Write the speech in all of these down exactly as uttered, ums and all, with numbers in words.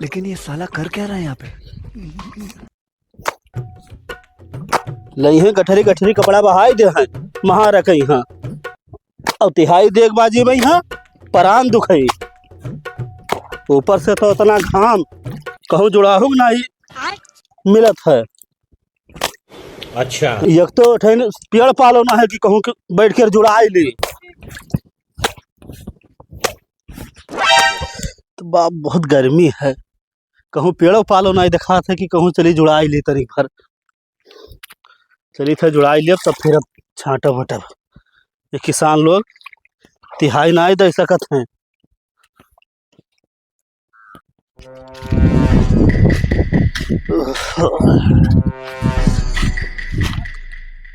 लेकिन ये साला कर क्या रहा है यहाँ पे? लइहे गठरी गठरी कपड़ा बहाई देहैं, महा रखइहाँ। अउ तिहाई देखबाजी मइहाँ, परान दुखई। ऊपर से तो इतना घाम, कहूँ जुड़ाहू नाहीं मिलत है। अच्छा। एक तो ठेन पेड़ पालो ना है कि कहूँ के बैठ के जुड़ाई ली। तो बाप, बहुत गर्मी है, कहूँ पेड़ो पालो नाहीं देखात है कि कहूँ चली जुड़ाई ली तनिक भर। चली थे जुड़ाई लेब, तब फिर अब छांटब वटब। ये किसान लोग तिहाई नाहीं दे सकत हैं।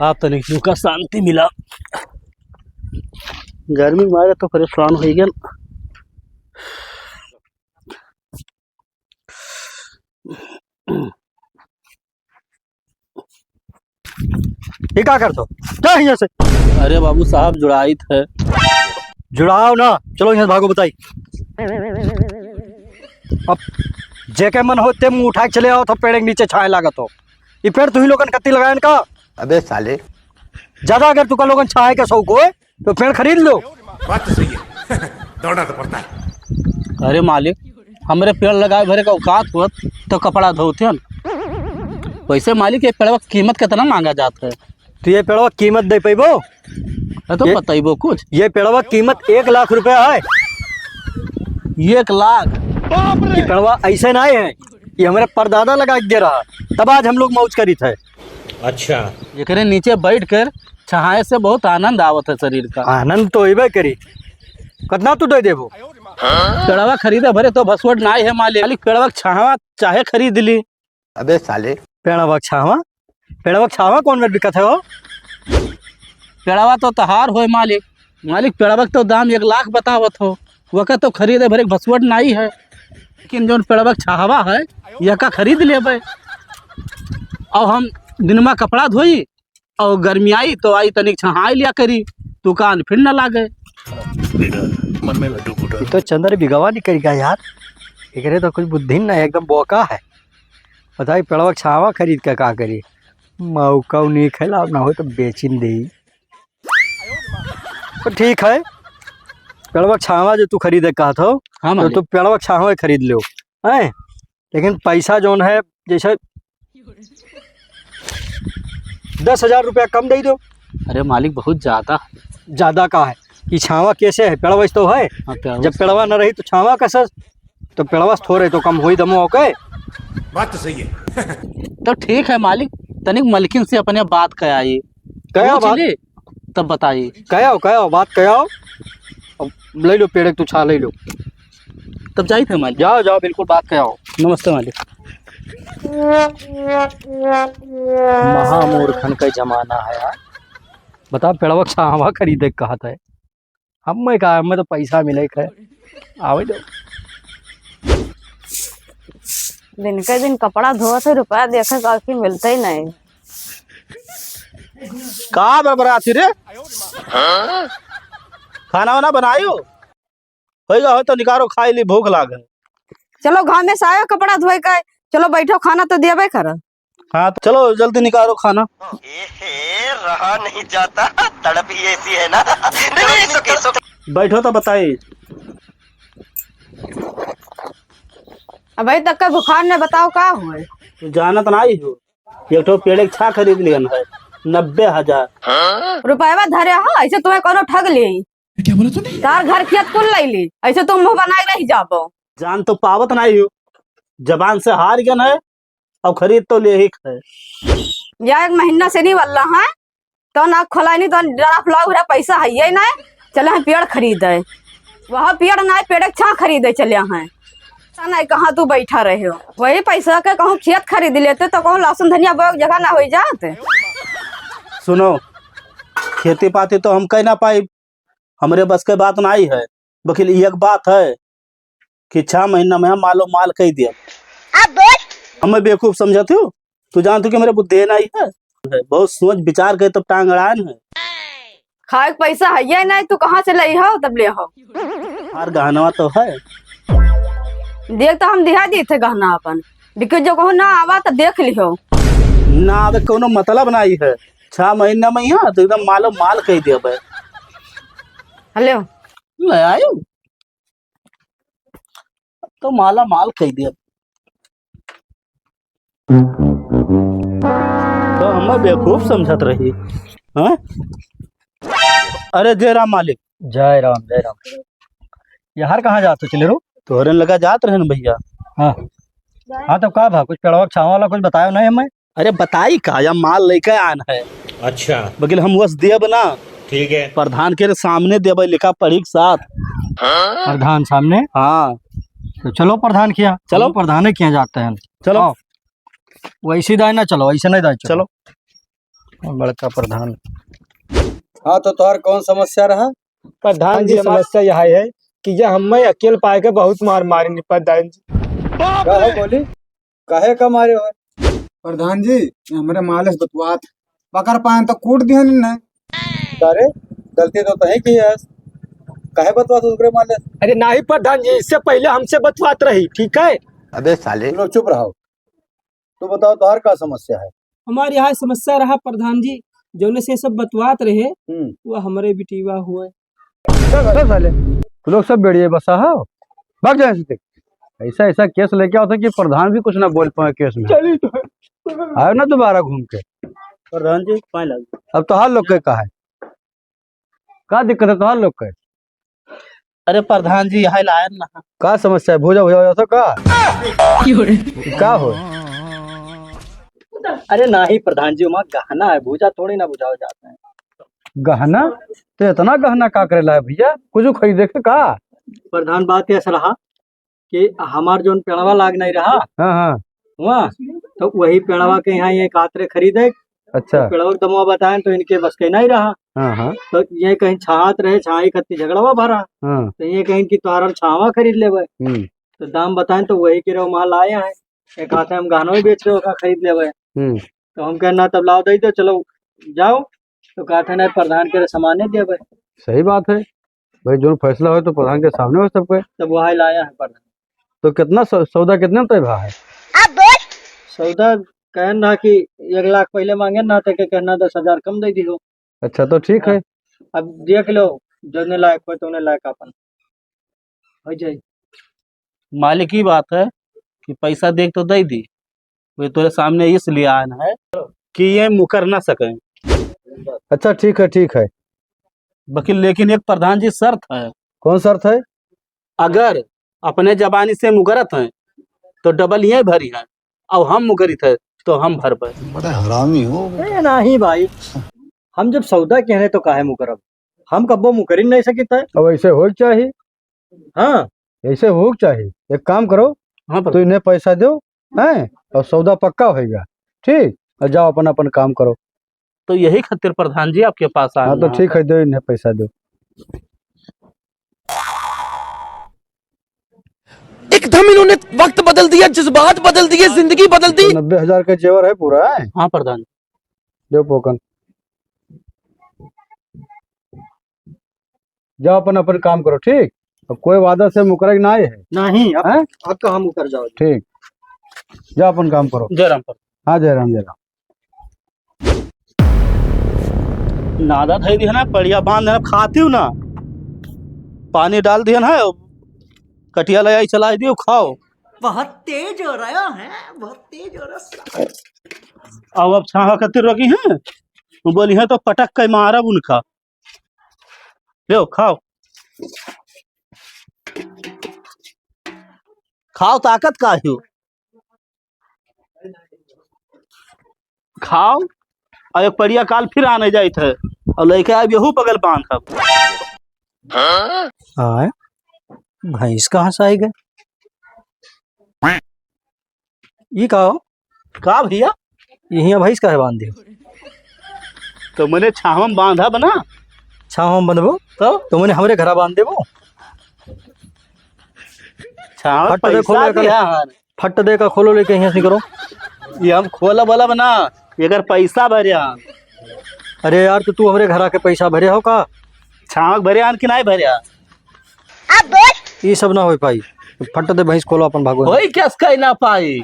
आप तनिक सुख का शांति मिला। गर्मी मारे तो परेशान होइ गए। ये का करत हो? क्या है यहाँ से? अरे बाबू साहब, जुड़ाइत है। जुड़ाओ ना, चलो यहाँ से भागो, बताई। अब जेके मन हो ते मुंह उठा के चले आओ, तो पेड़ के नीचे छाए लागत हो। ये पेड़ तुही लोगन कत्ती लगायन का? अबे साले। ज्यादा अगर तुका लोगन छाए के शौक होए, तो पेड़ खरीद लो। बात तो सही है। दौड़ना तो पड़ता है। अरे मालिक, हमरे पेड़ लगाए भरे का औकात होत तो कपड़ा धोते हैं। वैसे मालिक, ये पेड़वा कीमत कितना मांगा जात है? तो ये पेड़वा कीमत दे पैबो? अरे तो ये, बताइबो कुछ। ये पेड़वा कीमत एक लाख रुपया है। एक लाख? ये पेड़वा ऐसे नाहीं है, ये हमरे परदादा लगा के दे रहा, तब आज हम लोग मौज करीत है। अच्छा। एकरे नीचे बैठ कर छहाए से बहुत आनंद आवत है शरीर का। आनंद तो होइबे करी। कितना तू दे देबो? पेड़वा खरीदे भरे तो भसवट नाहीं है मालिक। खाली पेड़वा के छावा चाहे खरीद ली। अबे साले। पेड़वा के छावा? पेड़वा के छावा कौन में बिकत है हो? पेड़वा तो तहार होए मालिक। मालिक, पेड़वा के तो दाम एक लाख बतावत हो, वका तो खरीदे भरे के भसवट नाहीं है, लेकिन जौन पेड़वा के छावा है, यका खरीद लेबे। अब हम दिनमा कपड़ा धोई और गर्मी आई तो आई तनिक छहाई लिया करी, दुकान फिर न लागे। मन में लड्डू फूटा। ये तो चंद्र बिगवा निकल गया यार, एकरे तो कुछ बुद्धि न है, एकदम बोका है। बताई, पेड़वा के छावा खरीद के का करी? मौका नहीं खेला, ना हो तो बेचिन देई। तो ठीक है, पेड़वा के छावा जो तू खरीदे कहत हो, हाँ तो मालिक। तू पेड़वा के छावा खरीद लो, हैं? लेकिन पैसा जौन है, जैसे दस हजार रुपया कम दे दो। अरे मालिक, बहुत ज्यादा। ज्यादा का है? कि छावा कैसे है? पेड़वा तो है। हाँ, पेड़वा जब से। पेड़वा न रही तो छावा कैसे? तो पेड़वा से थोड़े तो कम होई दमो, ओके? बात तो सही है। तो ठीक है मालिक, तनिक मलकिन से अपने बात कराई। कया पूछ बात? ली, तब बताई। कया हो, कया हो, बात कया हो? अब ले लो पेड़, तू छा ले लो। तब जाई थे मालिक। जाओ, जाओ, बिल्कुल बात कया हो। नमस्ते मालिक। महामूर्खन का जमाना है यार। बता, पेड़वा के छावा खरीदे के कहत है। हमें का, हमें तो पैसा मिले के है, आवे दो। दिन के दिन कपड़ा धोत है, रुपया देखे का कि मिलते ही नहीं। का बरबरात ही रे? खाना वाना बनायो? होइगा हो तो निकारो, खाई ली, भूख लाग है। चलो, घामे से आयो कपड़ा धोए के, चलो बैठो, खाना तो देबे कर। हाँ, तो चलो जल्दी निकारो खाना। एहे, रहा नहीं जाता, तड़प ही ऐसी है ना। नहीं, नहीं, सुके, सुके। बैठो तो बताई। अबे तक का भुखान ने बताओ का हुए? तू जानत नाहीं हो, एक ठो पेड़े के छा खरीद लियन है, नब्बे हजार। रुपयवा धरे हो, ऐसे तुम्हें कोनो ठग ले। क्या बोला तूने? तार घर खेत कुल ले ली, ऐसे तुम मुंह बनाए रह जाबो। जान तो पावत नाहीं हो, जबान से हार गन है, अब खरीद तो ले ही है। या एक महीना से नहीं वाला है, तो ना खोला नहीं, तो डरा फुला उहरा पैसा है ये नहीं, चले हैं पेड़ खरीदे। वह पेड़ नहीं, पेड़ के छां खरीदे चले हैं। पता नहीं कहाँ तू बैठा रहे हो, वही पैसा के कहूँ खेत खरीद लेते तो कहूँ लहसुन धनिया बोए के जगह ना हो जात। सुनो, खेती पाती तो हम कह ना पाई, हमरे बस के बात नाहीं है, बकिल एक बात है कि छह महीना में हम मालो माल कह दिया। हमें बेवकूफ समझत हो? तू जानत हो कि हमरे बुद्धि नाहीं है, बहुत सोच विचार के तब टांग अड़ान है। खाए के पैसा है ये नहीं, तू कहाँ से ले हो तब ले हो? हर गहनवा तो है। देख तो हम दिहा देत है गहना अपन, बिके जो कहूँ ना आवा तो देख लिहो। ना आवे कौनो मतलब नाहीं है, छह महीना में यहाँ तो एकदम मालो माल कह दिया भाई। हेलो। ले आयो। अब तो माला माल कह दिया। तो हमें बेवकूफ समझत रही, हाँ? अरे जय राम मालिक। जय राम, जय राम। यार कहाँ जात हो चले रो? तोहरे लगा जात रहन भैया। हाँ। हाँ, तो का भा, कुछ पेड़वा छावा वाला कुछ बतायो नहीं हमें? अरे बताई का, या माल लेके आन है। अच्छा। बकिल हम वस देब ना। ठीक है। प्रधान के सामने देबे लिखा पढ़ी के साथ। प्रधान सामने? हाँ। तो चलो प्रधान किया। चलो। हम प्रधान किया जाते हैं। चलो। आओ। वैसे दाई ना चलो, ऐसे नहीं दाई चलो। चलो। बड़का प्रधान। हाँ, तो तोहर कौन समस्या रहा? प्रधान जी, जी, हमार समस्या यह है कि ये हमें अकेल पाए के बहुत मार मारी नहीं प्रधान जी। का हो बोली? काहे का मारे हो? प्रधान जी, ये हमरे मालिक बतवात, पकड़ पाएन तो कूट दिहन इन्हें। अरे, गलती तो तहीं की है, काहे बतवात ओकरे मालिक? अरे नाही प्रधान जी, इससे पहिले हमसे बतवात रही, ठीक है? अबे साले। लो चुप रहो। तू बताओ, तोहार का समस्या है? हमार यह समस्या रहा प्रधान जी, जौने से सब बतवात रहे, हम्म। वो हमरे बिटिया हुए। चल साले, तू लोग सब बेड़िए बसा हो, भाग जाए से। ऐसा, ऐसा केस लेके आओ कि प्रधान भी कुछ ना बोल पाए केस में। चलिए तो। आयो ना दोबारा घूम के। प्रधान जी, पाए लग। अब तोहार लोग के का है? का दिक्कत है तोहार लोग के? अरे प्रधान जी, यहाँ लायन ना। का समस्या है? भूजा, भूजा, भूजा, तो का? का हो? अरे नाही प्रधान जी, वहाँ गहना है, भूजा थोड़ी ना भुजावा जाता है। गहना? तो इतना गहना का करे ला है भैया? कुछ खरीदे के का? प्रधान, बात ऐसा रहा कि हमार जौन पेड़वा लाग नहीं रहा, हाँ, हाँ। हुआ, तो वही पेड़वा के यहाँ ये कातरे खरीदे। अच्छा। तो पेड़वा के दमवा बताएं तो इनके बस के नहीं रहा। हाँ, हाँ। तो ये कहीं छात रहे, छाई खत्ती झगड़वा भरा। हाँ। तो ये कहीं कि तोहरा छावा खरीद लेबे। हम्म। तो दाम बताएं तो वही के रहो माल आया है। एक हाथ हम गहनों ही बेच के ओका खरीद लेबे। हम्म। तो हम कहना तब लाओ दे दो, चलो जाओ। तो कहते हैं, "नहीं, प्रधान के सामने देबे।" सही बात है भाई, जो फैसला हो तो प्रधान के सामने हो सबके। तब वही लाया है प्रधान। तो कितना सौ-, सौदा कितने में तय भा है? सौदा कहन रहा कि एक लाख पहले मांगे ना, तो के कहना दस हजार कम दे दियो। अच्छा, तो ठीक है। अब देख लो, जौने लायक हो, तौने लायक अपन हो जाई। मालिक ही बात है कि पैसा देख तो दे दी, वे तोरे सामने इसलिए आन है कि ये मुकर ना सके। अच्छा, ठीक है, ठीक है। वकील, लेकिन एक प्रधान जी शर्त है। कौन शर्त है? अगर अपने जबानी से मुकरत हैं तो डबल ये भरी है, और हम मुकरित है तो हम भरबे। बड़ा हरामी हो। ए, नहीं भाई, हम जब सौदा कहने तो काहे मुकरब? हम कब्बो मुकरी नहीं सकित है। अब ऐसे हो के चाही। हाँ। ऐसे हो के चाही। एक काम करो, हाँ, तो इन्हें पैसा दो, हैं, और सौदा पक्का होएगा, ठीक, और जाओ अपन, अपन काम करो। तो यही खातिर प्रधान जी आपके पास आए हाँ, तो हैं। ठीक है, दो इन्हें पैसा दो। एकदम इन्होंने वक्त बदल दिया, जज्बात बदल दिए, जिंदगी बदल दी। तो नब्बे हजार का जेवर है पूरा, है? हाँ प्रधान। दो पोकन। जाओ अपन, अपन काम करो, ठीक? अब कोई वादा से मुकरे के ना है। नहीं, अब, हैं? अब तो हम उतर जाओ। ठीक, जाओ अपन काम करो। जय राम प्रधान। हाँ, जय राम, जय राम। नादा धई दिहन है, पड़िया बांध देहन, खातिउ ना, पानी डाल दिहन है, कटिया ले आई चला दियो, खाओ। बहुत तेज हो रहा है, बहुत तेज हो रहा है। अब, अब छावा खातिर रखी हैं, वो बोली हैं तो पटक के मारब उनका। लो, खाओ। खाओ, ताकत का हो? खाओ, और एक पड़िया काल फिर आने जाइत है, और लेके आए यहू बगल बांधब। आए, भैंस कहाँ से आई गए? ई का हो? का भैया? यहिया भैंस काहे बांध दियो? तो मने छाहम बांधब ना। छाहम बंधबो? तो? तो मने हमरे घरा बांध देबो? छाहम फट दे पैसा खोले का दिया हन। फट दे का खोलो लेके यहाँ से करो। ये हम खोलब वोलब ना, एकर पैसा भरे हन। अरे यार, तो तू हमरे घरा के पैसा भरे हो का? छाहम भरे हन कि नहीं भरे हन? ई सब ना हो पाई। फट दे भैंस खोलो अपन भागो। कोई केस कही ना पाई।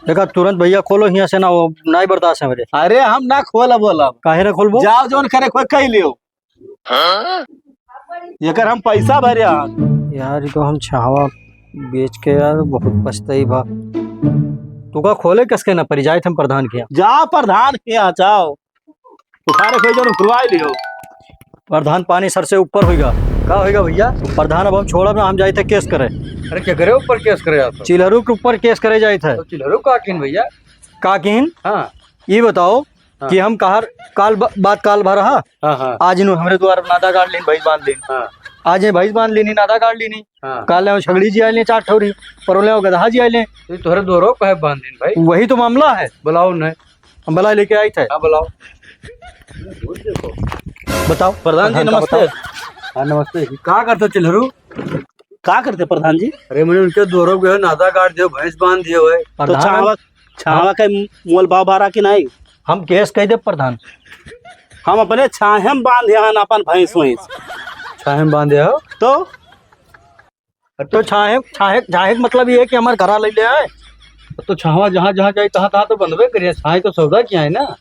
देखा तुरंत भैया खोलो हियाँ से ना, वो नाई बर्दाश्त है मेरे। अरे हम ना खोला बोला। काहे ना खोलबो? जाओ जौन करे कोई कही लियो। एकर हम पैसा भरे हन। यार, ई तो हम छावा बेच के यार बहुत पछताई बा। तू का खोले कसके ना परी, जाइत हम प्रधान के यहाँ। जा प्रधान के यहाँ जाओ, उखाड़े खोई जौन खुलवाई लियो। प्रधान पानी सर से ऊपर होइगा। का होइगा भैया? प्रधान अब हम छोड़ब ना, हम जाइत है केस करे। अरे केकरे ऊपर केस करे आप? चिल्हरू के ऊपर केस करे जाइत है। तो चिल्हरू का किन भैया? का किन? हाँ। ये बताओ हाँ। कि हम कहर काल ब-, बात काल भर हा। हाँ, हाँ। आज इन्हों हमरे द्वार नादा गाड़ लीन, भैंस बांध लीन। हाँ। आज ये भैंस बांध लीनी, नादा गाड़ लीनी। हाँ। काल ले छगड़ी जी आइले चार ठौरी, परोले गदहा जी आइले। तो तोहरे द्वारो काहे बांध लीन भाई? वही तो मामला है। बुलाओ नहीं। हम बुला लेके आई थे। हाँ, बुलाओ। बताओ। प्रधान जी, प्रधान का नमस्ते। बताओ। हाँ, नमस्ते। का करते चिल्हरू? का करते प्रधान जी? अरे, मैंने उनके द्वारो गए, नादा गाड़ दियो, भैंस बांध दियो है। तो प्रधान, छावा, छावा के मोल भाव बारा कि नहीं? हम केस कह दे प्रधान। हम अपने छाहे में बांधे हन अपन भैंस वैंस। छाहे में बांधे हो? तो? तो छाहे, छाहे, छाहे के मतलब ये है कि हमारे घरा ले ले आए। तो छावा जहाँ, जहाँ जाए, तहाँ, तहाँ तो बंधबे करिए। छाहे तो सौदा किया है ना।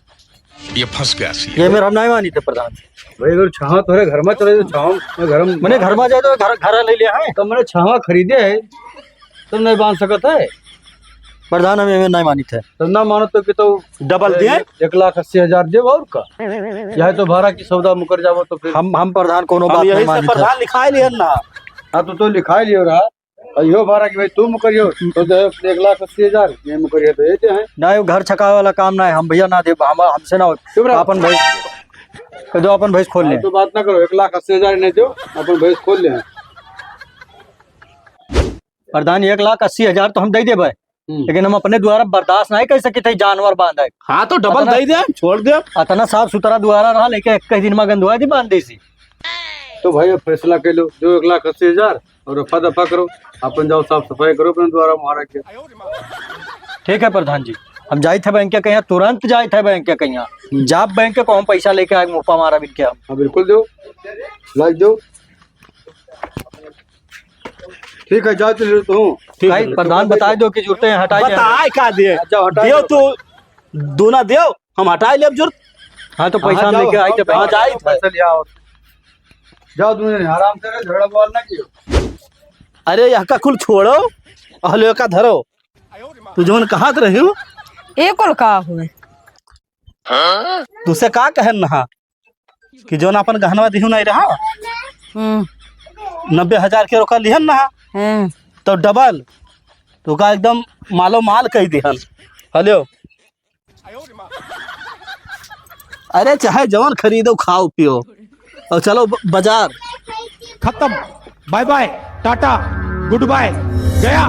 ये फंस गया सी। ये मेरा हम नहीं मानी थे प्रधान। भाई, अगर छावा तोहरे घर में चले, तो छावा में घर में मने घर में जाए तो घर, घरा ले ले आए। तो मैंने छावा खरीदे है, तुम नहीं बांध सकत है। प्रधान, हम एमे नहीं मानित है। तो ना मानो तो कि तो डबल दिए? एक लाख अस्सी हजार देव और का? यह तो भाड़ा की सौदा मुकर जावो तो फिर। हम, हम प्रधान कोनो हम बात यही नहीं से मानित है। प्रधान लिखाई लिहन ना। हाँ, तो, तो लिखाई लियो रहा। और यो भाड़ा कि भाई तू मुकरियो, तो दे एक लाख अस्सी हजार, ये मुकरियो तो ये दे हैं। ना, यो घर छकावे वाला काम ना है, हम भैया ना दे, हम, हमसे ना हो। चुप रहो। अपन भैंस, कह दो अपन भैंस खोल ले। तो बात ना करो, एक लाख अस्सी हजार नहीं दो, अपन भैंस खोल ले। प्रधान, एक लाख अस्सी हजार तो हम दे देबे, हम्म। लेकिन हम अपने द्वारा बर्दाश्त नहीं कर सकित है जानवर बांधे। हाँ, तो डबल अतना दे दे, छोड़ दे। अतना साफ सुथरा द्वारा रहा, लेकिन एक ही दिन में गंदवा दी बांध देसी। तो भाई, अब फैसला कर लो, जो एक लाख अस्सी हजार और रफा दफा करो, अपन जाओ साफ सफाई करो अपने द्वारा महाराज के। ठीक है प्रधान जी, हम जाइत है बैंक के कहिया, तुरंत जाइत है बैंक के कहिया। हम्म। जाब बैंक के कहूँ पैसा लेके आए, मुफ्फा मारा बिन के हम। हाँ, बिल्कुल दो, लाइक दो। ठीक है, जाओ चलो तू। ठीक है, भाई, प्रधान बताए दो कि जरूरत है, हटाई दे। बताए का दे? अच्छा, हटाई देव दो। तू, दूना देव, हम हटाई लेब जरूरत। हाँ, तो पैसा हाँ, हम जाओ, लेके आई थे हाँ, बैंक। जाओ, पैसा ले आओ। जाओ, तू आराम से रहे, झगड़ा बवाल ना कियो। अरे, यह का कुल छोड़ो, हलो का धरो। तू जौन कहत रही हो? ए कुल का हुए? तुसे का कहन नहा कि जौन अपन गहनवा दिहू नहीं रहा, हम्म। नब्बे हजार के रोका लिहन नहा, हम्म। तो डबल, तो का एकदम मालो माल कह दिहन। हेलो, अरे चाहे जौन खरीदो, खाओ पियो और चलो ब-, बाजार। खत्म, bye bye, tata, goodbye, गया।